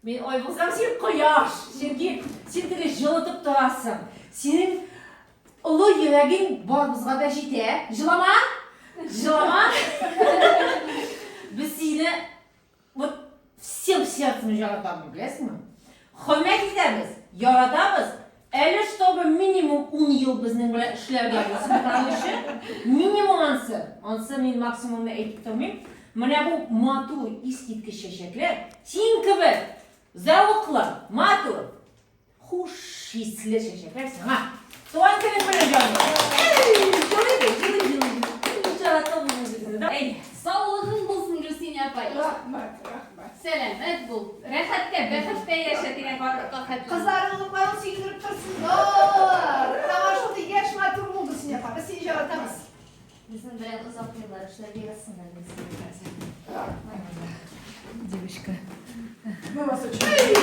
Мин ай булсам, син кояш. Чөнки син теге җылытып торасың. Синең олы йөрәгең барыбызга да җитә. Җылама! Җылама! Без сине вот всем сердцем яратабыз, беләсеңме? Хөрмәт итәбез, яратабыз. Әле чтобы минимум 10 ел безнең белән эшләргә булсын, короче, минимум ансы. Ансы мин максимумны әйтеп тормыйм. Менә бу матур, искиткеч чәчәкләр, син кебек зәвыклы, матур, хуш исле чәчәкләр сиңа. Туган көнең белән, җаным. Җылый, җылый, җылый. Яратам үзегезне. Әй, саулыгың булсын, Гөлсинә апай. Рәхмәт, рәхмәт. Сәламәт бул, рәхәттә, бәхеттә яшә дигән барлыкка хәтле. Кызларың, оныкларың сөендереп торсыннар. Һаман шундый яшь, матур бул, Гөлсинә апа. Без сине яратабыз. Безнең белән озак еллар эшләргә язсын әле сиңа. Рәхмәт. Девочка. Мы вас очень любим.